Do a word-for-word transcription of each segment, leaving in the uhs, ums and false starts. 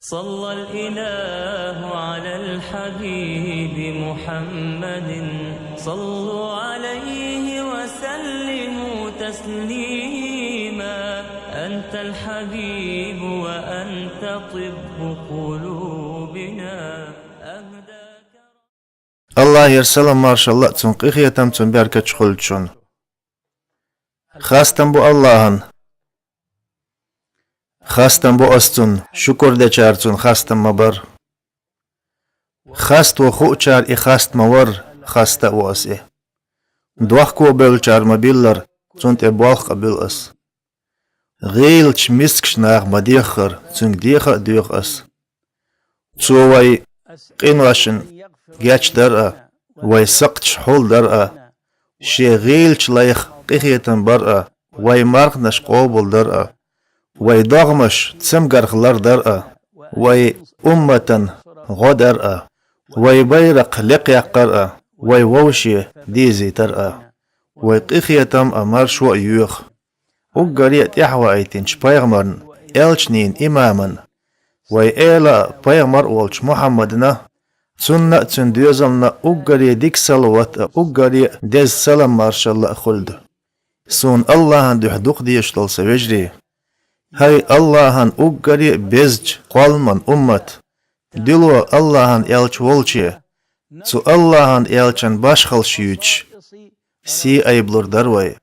صلى الإله على الحبيب محمد. صلوا عليه وسلموا تسليما. أنت الحبيب وأنت طب قلوبنا. أهداك Аллахьера салам-маршалла а, цун къинхетам, цун беркат а хуьлда шуна. Хастам бу Аллахьана. Хастам бу ас цунна, шукур дечара цунна хастам ма бар. Хаставу хуучара и хаста ма вар, хаста а ву ас и. Дохко бевллачара ма биллара, цунна тӀе болх къабуьллу ас. ГӀийлачу мискачу наха ма деххара, цуьнга деха а доьху ас. Цо вай къиношна гечдар а, вай сакхташ хьулдар а, шен гӀийлачу лайх къинхетам бар а, вай марханаш къобалдар а, вай догӀмаш цамгарх лардар а, вай умматан гӀо дар а, вай байракх лекхъяккхар а, вай вовше дезийтар а, вай къинхетам а, маршо а йоьху. Уггаре а тӀаьхьаваийтинчу пайхамарна, элчанийн имаман, вай эла а пайхамар а волчу Мухьаммадна, цунна а, цуьнан доьзална а уггаре дика салават а, уггаре а деза салам-маршалла а хуьлда. Суна Аллахьан дуьхьа дукха дезаш долу сан вежарий. ХӀай Аллахьан уггаре а безачу кхолламан уммат, дуьло Аллахьан элча волче, цу Аллахьан элчан башхаллаш юьйцуш, сий айбалур дара вай.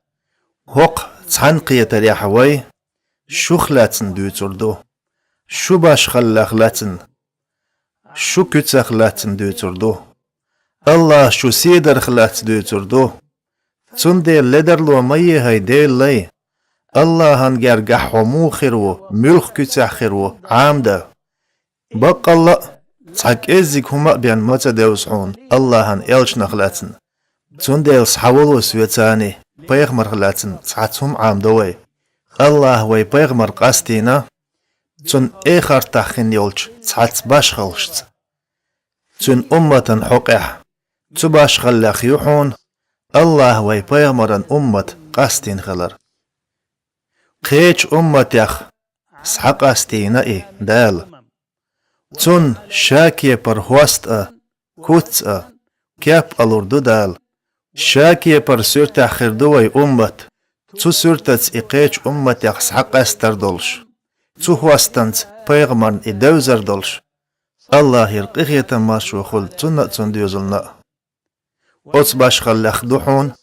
ХӀокху цхьаьнакхетарехь вай шух лаьцна дуьйцур ду, шу башхаллех лаьцна, шу куьцех лаьцна дуьйцур ду. Аллахь шу седарх лаьцна дуьйцур ду. Цундела ледарло ма е, хӀай Делан лай, Аллахьан гергахь хьо муха хир ву, муьлха куьцехь хир ву, Ӏамадан. Баккъалла а, цхьа кӀеззиг хӀума а бен ма ца девза хьуна Аллахьан элчанах лаьцна. Цундела схьавало соьцаний, пайхамарх лаьцна цхьацца хӀума Ӏамадо вай. Аллахь вай пайхамар къастийна, цунна эхартахь хин йолчу цхьацца башхаллашца. Цуьнан умматан хьокъехь, цу башхаллех ю хьуна Аллахь вай пайхамаран уммат къастийна хилар. Кхечу умматех схьакъастийна и Дала. Цунна ша кепара хӀост а, куц а, кеп а лур ду Дала. Ша кепара суьртехь хир ду вай уммат. Цу суьртаца и кхечу умматех схьакъастар долуш, цу хӀостанца пайхамарна и девзар долуш, Аллахьера къинхетам, маршо хуьлда цунна а, цуьнан доьзална а. Оцу башхаллех ду хьуна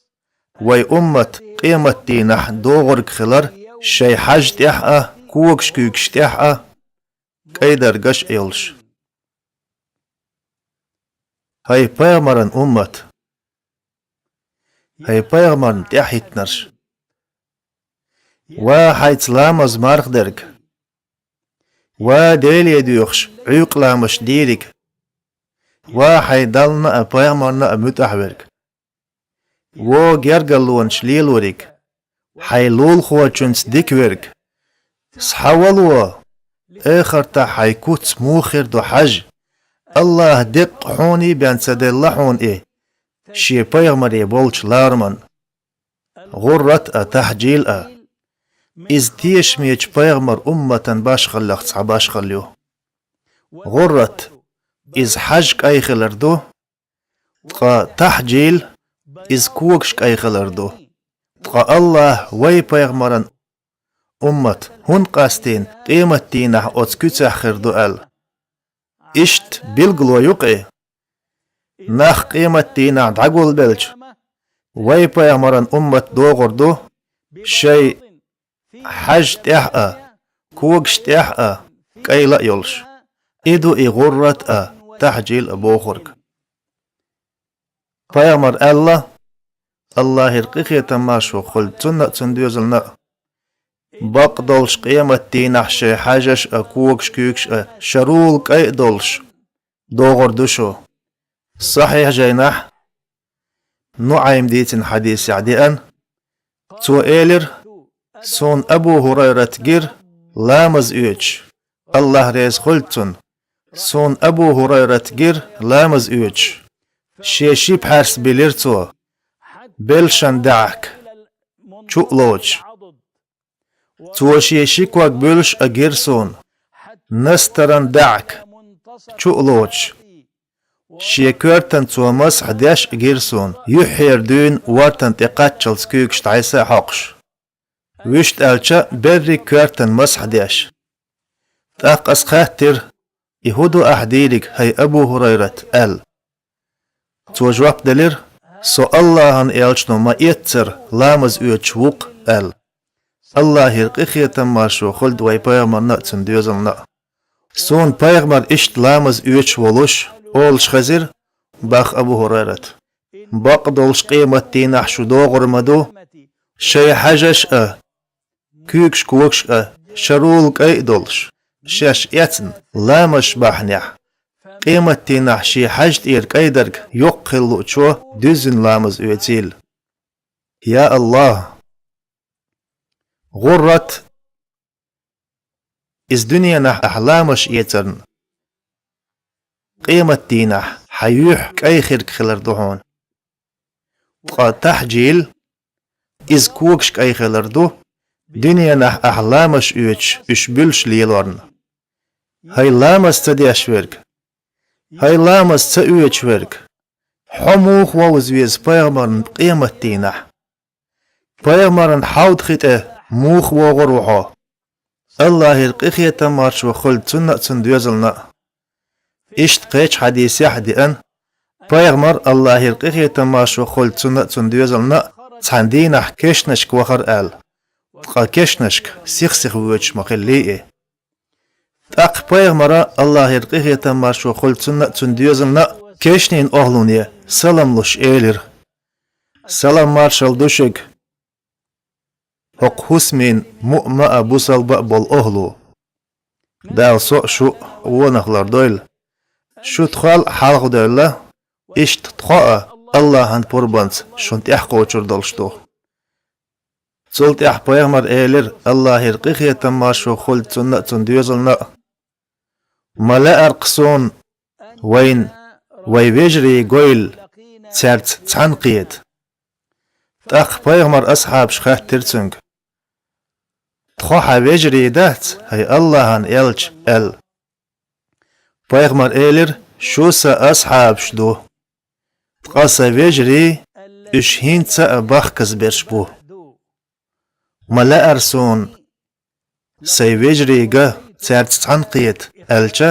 вай уммат къематдийнахь догӀург хилар, шайн хьажа тӀехь а, когаш-куьйгаш тӀехь а, кӀайн даргаш а йолуш. ХӀай пайхамаран уммат! ХӀай пайхамарна тӀаьхьахӀиттинарш! Ва хьайца ламаз, марха дерг! Ва Деле доьхуш, Ӏуьйкъа ламазаш дийриг! Ва хьайн Дална а, пайхамарна а муьтӀахь верг! Во гергарлонаш лелориг, хьайн лулахочуьнца дика верг! Схьавало, эхартахь хьайн куц муха хир ду хьажа, Аллахь деккъа хьуний бен ца делла хьуна и, шен пайхамаре болчу лараман. ГӀуррат а, тахьжил а, иза тешамечу пайхамар умматан башхаллех цхьа башхалла ю. ГӀуррат, иза хьажа кӀайн хилар ду, ткъа тахьжил, иза когаш кӀайн хилар ду. Ткъа Аллахь вай пайхамаран уммат хӀунда къастийна къематдийнахь оцу куьцехь хир ду аьлла? Иштта билгало ю-кх и. Нах къематдийнахь дӀагулбелча, вай пайхамаран уммат догӀур ду, шайн хьажа тӀехь а, когаш тӀехь а, кӀайла а йолуш. И ду и гӀуррат а, тахьжил а бохург. Пайхамар аьлла, Аллахьера къинхетам, маршо хуьлда цунна а, цуьнан доьзална а: бакъдолуш къематдийнахь шайн хьажаш а, когаш-куьйгаш а шарул кӀай а долуш догӀур ду шу. Сахьихь жайнахь НуӀайма дийцина хьадисехь деана, цо элира: «Суна Абу ХӀурайрат гира ламаз оьцуш, Аллахь реза хуьлда цунна, суна Абу ХӀурайрат гира ламаз оьцуш, шен ши пхьаьрс билира цо, белшан даьӀахк чу а лоцуш. Цо шен ши ког буьллуш а гира суна, настаран даӀка, чу а лоцуш. Шен коьртан цо масхь деш а гира суна, юьххьера дуьйна вортан тӀе кхаччалц куьйгаш дӀасса а хьокхуш. Вуьшта аьлча, берриг коьртан масхь деш. ТӀаккха ас хаьттира: «И хӀун ду ахь дийриг, хӀай Абу ХӀурайрат?» – аьлла. Цо жоп делира: «Со АллахӀан элчано ма-эццара ламаз оьцуш ву-кх», – аьлла. АллахӀера къинхетам, маршо хуьлда вайн пайхамарна а, цуьнан доьзална а. Суна пайхамар иштта ламаз оьцуш волуш, олуш хезира, бах Абу ХӀурайрат: «Бакъдолуш къематдийнахь шу догӀур ма ду, шайн хьаьжаш а, куьйгаш-когаш а шарул кӀай а долуш, шаьш эцна, ламазаш бахьанехь, къематдийнахь шен хьаьжа тӀера кӀайдарг йоккха хила луучо дуьззина ламаз оьцийла». Я АллахӀ! ГӀуррат, иза дуьненахь ахь ламазаш эцарна, къематдийнахь хьан юьхь кӀай хирг хилар ду хьуна. Ткъа тахьжил, иза когаш кӀай хилар ду, дуьненахь ахь ламазаш оьцуш, уьш буьллуш лелорна. ХӀай ламаз ца деш верг! ХӀай ламаз ца оьцуш верг! Хьо муха вовза веза пайхамарна къематдийнахь? Пайхамаран хьовда хи тӀе муха вогӀур ву хьо? АллахӀера къинхетам, маршо хуьлда цунна а, цуьнан доьзална а. Иштта кхечу хьадисехь а деана, пайхамар, АллахӀера къинхетам, маршо хуьлда цунна а, цуьнан доьзална а, цхьана дийнахь кешнашка вахара аьлла. Ткъа кешнашка сих-сиха воьдуш ма хиллий и. ТӀаккха пайхамара, АллахӀера къинхетам, маршо хуьлда цунна а, цуьнан доьзална а, кешнийн охӀлуне салам луш элира: «Салам-маршалла ду шуьга, хӀокху хӀусамийн муъма а, бусалба а болу охӀлу. Дала со а, шу а вонах лардойла. Шу тхол а хьалхадевлла, иштта тхо а АллахӀан пурбанца шуна тӀекхочур долуш ду». Цул тӀаьхьа пайхамар элира, АллахӀера къинхетам, маршо хуьлда цунна а, цуьнан доьзална а: «Ма лаьара-кх суна вайна вайн вежарий гойла цаьрца цхьаьна кхета». ТӀаккха пайхамар асхьабаш хаьттира цуьнга: «Тхо хьан вежарий дац, хӀай АллахӀан элча?» – аьлла. Пайхамар элира: «Шу сан асхьабаш ду. Ткъа сан вежарий, уьш хӀинца а бахказберш бу. Ма лаьара суна сайн вежарий ган цаьрца цхьаьна кхета», – аьлча,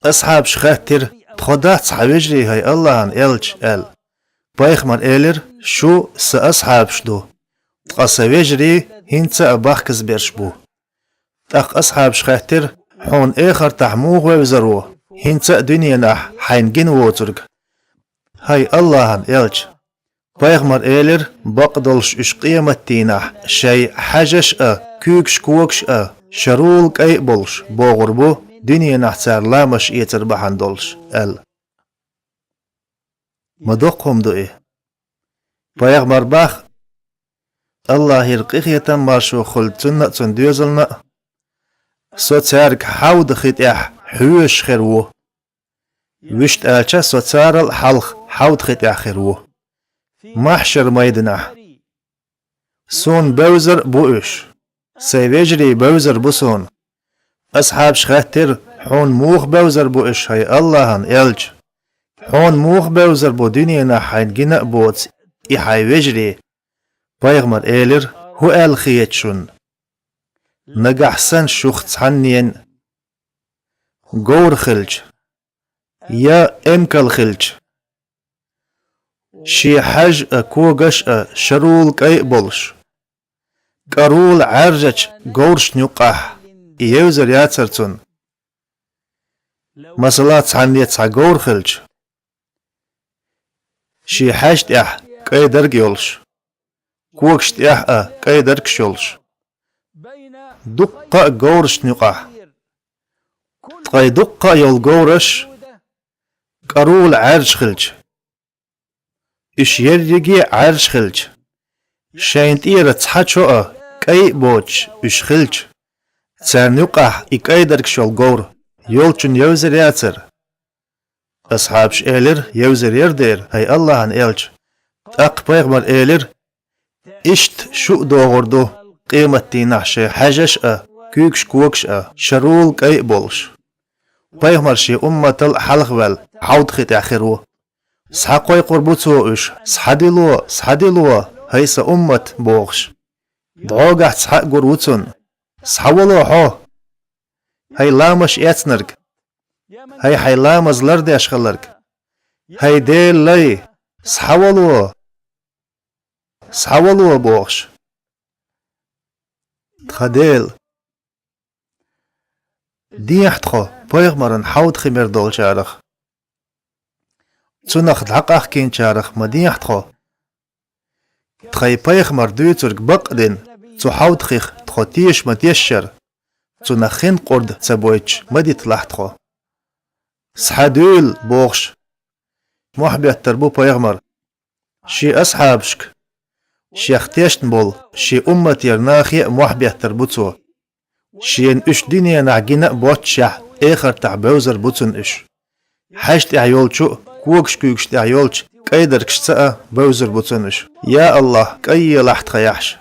асхьабаш хаьттира: «Тхо дац хьан вежарий, хӀай АллахӀан элча?» – аьлла. Пайхамар элира: «Шу сан асхьабаш ду. Ткъа сан вежарий хӀинца а бахказберш бу». ТӀаккха асхьабаш хаьттира: «Хьуна эхартахь муха вевзар ву, хӀинца а дуьненахь хьайна гина воцург, хӀай АллахӀан элча?» Пайхамар элира: «Бакъдолуш уьш къематдийнахь шайн хьаьжаш а, куьйгаш-когаш а шарул кӀай а болуш богӀур бу, дуьненахь цара ламазаш эцар бахьана долуш», – аьлла. Ма доккха хӀума ду и! Пайхамар бах, АллахӀера къинхетам, маршо хуьлда цунна а, цуьнан доьзална а: «Со цаьрга хьовда хи тӀехь хьоьжуш хир ву. Вуьшта аьлча, со царал а хьалха хьовда хи тӀехь хир ву, махьшар майданахь. Суна бевзар а бу уьш, сайн вежарий бевзар бу суна». Асхьабаш хаьттира: «Хьуна муха бевзар бу уьш, хӀай АллахӀан элча? Хьуна муха бевзар бу дуьненахь хьайна гина а боцу и хьайн вежарий?» Пайхамар элира: «ХӀун аьлла хета шуна? Нагахь санна шух цхьаннена говр хилча, я эмкал хилча, шен хьаьж а, когаш а шарул кӀай а болуш, кӀарула Ӏаьржачу говрашна юккъахь и евзар яцара цунна. Масала, цхьанне цхьа говр хилча, шен хьаьж тӀехь кӀайдарг а йолуш, когаш тӀехь а кӀайдаргаш йолуш, дуккха а говрашна юкъахь, ткъа и дуккха а йолу говраш кӀарула Ӏаьржа хилча, уьш ерриге а Ӏаьржа хилча, шайна тӀера цхьа чо а кӀай а боцуш уьш хилча, царна юкъахь и кӀайдаргаш йолу говр йолчунна евзар яцара?» Асхьабаш элира: «Евзар яра дера, хӀай АллахӀан элча». ТӀаккха пайхамар элира: «Иштта шу а догӀур ду къематдийнахь шайн хьаьжаш а, куьйгаш-когаш а, шарул кӀай а болуш. Пайхамар шен умматал а хьалхаваьлла, хьовдхи тӀехь хир ву. Схьакхойкхур бу цо уьш: «Схьадило, схьадило, хӀай сан уммат», – бохуш. ДӀогахь цхьаъ гур ву цунна: «Схьавало хьо, хӀай ламаш эцнарг! ХӀай, хьайн ламаз лардеш хилларг! ХӀай Делан лай, схьавало! Схьавало!» – бохуш. Тхан Дела, дехьа тхо пайхамаран хьовдхи мер долчарах. Цунах дӀакъахкинчарах ма дехьа тхо. Тхайн пайхамар дуьйцург бакъ а дина, цу хьовдхих тхо теша ма тешшара, цунах хин къурд ца бойтуш ма диталахь тхо. «Схьадуьйла», – бохуш, мохь беттар бу пайхамар шен асхьабашка. Шех тешна болу шен умматера нахе а мохь беттар бу цо. Шена уьш дуьненахь гина а боццушехь, эхартахь бевзар бу цунна уьш. Хьаьжа тӀехь йолчу а, когаш-куьйгаш тӀехь йолчу кӀайдаргашца а бевзар бу цунна уьш. Я АллахӀ, кӀайелахь тхан яхьаш!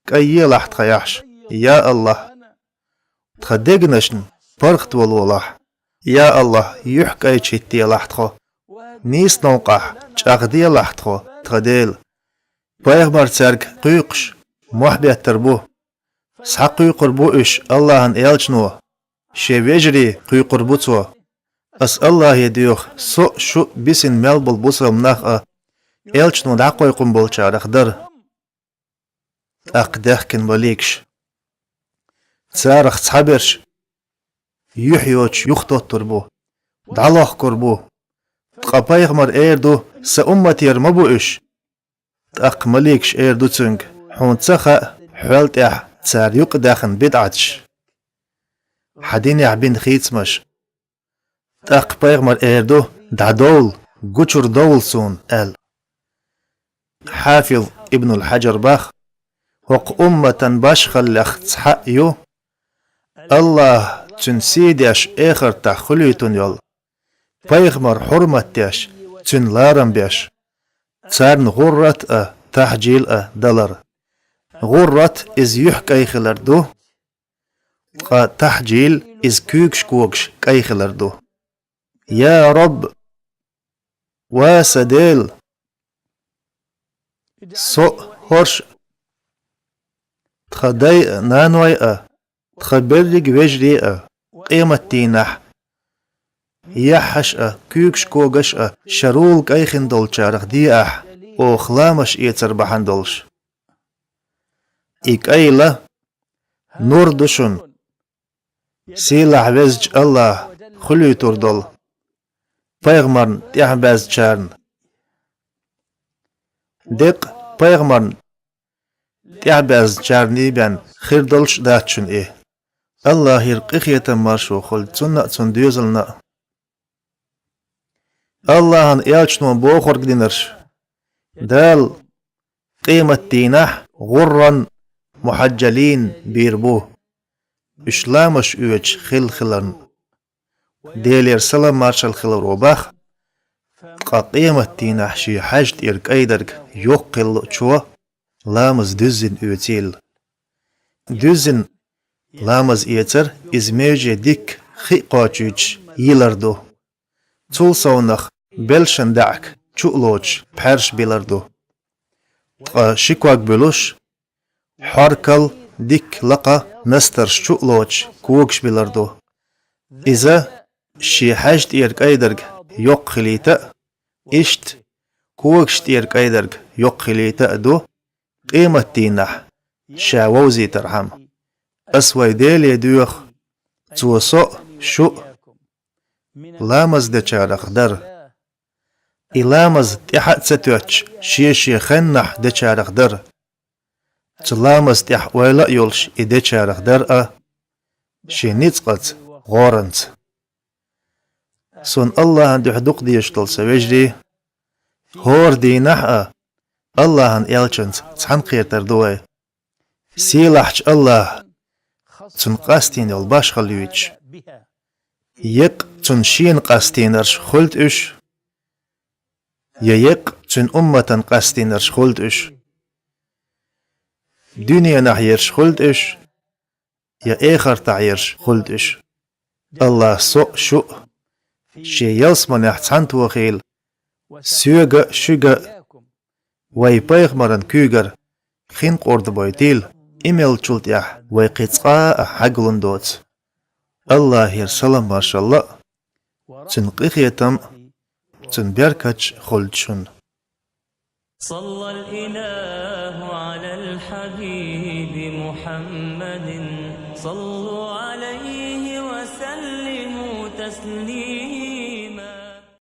КӀайелахь тхан яхьаш, я АллахӀ! Тхан дегнашна паргӀат валолахь, я АллахӀ, юьхь кӀайчу хӀиттаделахь тхо. Нийса новкъахь чӀагӀделахь тхо, тхан Дела. Пайхамар цаьрга кхуьйкхуш, мохь беттар бу. Схьакхуьйкхур бу уьш АллахӀан элчано, шен вежарий кхуьйкхур бу цо. Ас АллахӀе доьху, со а, шу а, бисина мел болу бусалба нах а элчано дӀакхойкхун болчарах дара. ТӀаккха даьхкина маликаш. Царах цхьаберш юьхь йоцуш юхатоттур бу, дӀалохкур бу. Ткъа пайхамар эр ду: «Сан умматера ма бу уьш». ТӀаккха маликаш эр ду цуьнга: «Хьуна ца хаьа, хьол тӀехь цара юкъадаьхна бидӀаташ, хьан динехь бина хийцамаш». ТӀаккха пайхамар эр ду: «ДӀадовла, гучур довла суна», – аьлла. Хьафиз Ибнул Хьаджар бах: «ХӀокху умматан башхаллех цхьаъ ю АллахӀ, цуьнан сий деш, эхартахь хуьлуьйтун йолу, пайхамар хьурмат деш, цуьнан ларам беш, царна гӀуррат а, тахьджил а далар. ГӀуррат иза юьхь кӀай хилар ду, ткъа тахьджил иза куьйгаш-когаш кӀай хилар ду». Я Рабб! Ва сан Дела! Со а, хӀорш а, тхан дай а, наной а, тхан берриг вежарий а къематдийнахь яхьаш а, куьйгаш-когаш а шарул кӀай хин долчарах де ахь, оха ламаш эцар бахьана долуш. И кӀай ла нур ду шуна, сийлахь везачу АллахӀа хуьлуьйтур долу пайхамарна тӀаьхьабаьзначарна. Деккъа пайхамарна тӀаьхьабаьзначарний бен хир долуш а дац шуна и. АллахӀера къинхетам, маршо хуьлда цунна а, цуьнан доьзална а. АллахӀан элчано бохург динарш Дала къематдийнахь гӀурран мухьаджалин бийр бу, уьш ламаш оьцуш хилла хиларна. Делера салам-маршалла хиларо бах: ткъа къематдийнахь шен хьаьжа тӀера кӀайдерг йоккха хилла луучо ламаз дуьззина оьцийла. Дуьззина ламаз эцар иза меже дикка хи а кхочуьйтуш йилар ду. Цул совнах белшан даьӀахк чу а лоцуш, пхьаьрш билар ду. Ткъа ши ког буьлуш, хьоркал, дикка лакха настарш чу а лоцуш, когаш билар ду. Иза шен хьаьжа тӀера кӀайдерг йоккха хилийта а, иштта когаш тӀера кӀайдерг йоккха хилийта а ду, къематдийнахь ша вовзийтархьама. Ас вайн Деле доьху, Цо со а, шу а ламаз дечарах дара. И ламаз тӀаьхьа а ца тоьттуш, шен-шен хеннахь дечарах дара. Цу ламаз тӀехь ойла а йолуш и дечарах дара а, шен ницкъаца, гӀоранца. Суна АллахӀан дуьхьа дукха дезаш долу сан вежарий, хӀора дийнахь а АллахӀан элчанца цхьаьна кхетар ду вай. Сийлахьчу АллахӀа цунна къастийна йолу башхалла юьйцуш. Еккъа цунна шена къастийнарш хуьлда уьш, я еккъа цуьнан умматана къастийнарш хуьлда уьш. Дуьненахь ерш хуьлда уьш, я эхартахь ерш хуьлда уьш. АллахӀа со а, шу а шен ялсаманехь цхьаьна тохийла, соьга а, шуьга а, вайн пайхамаран куьйгара хин къорда бойтийла, и меллачул тӀаьхьа вай кхин цкъа а хьаьглун доцу. АллахӀера салам-маршалла а, Цуьнан къинхетам а, Цуьнан беркаташ а хуьлда шуна. صلى الإله على الحبيب محمد، صلوا عليه وسلموا تسليما.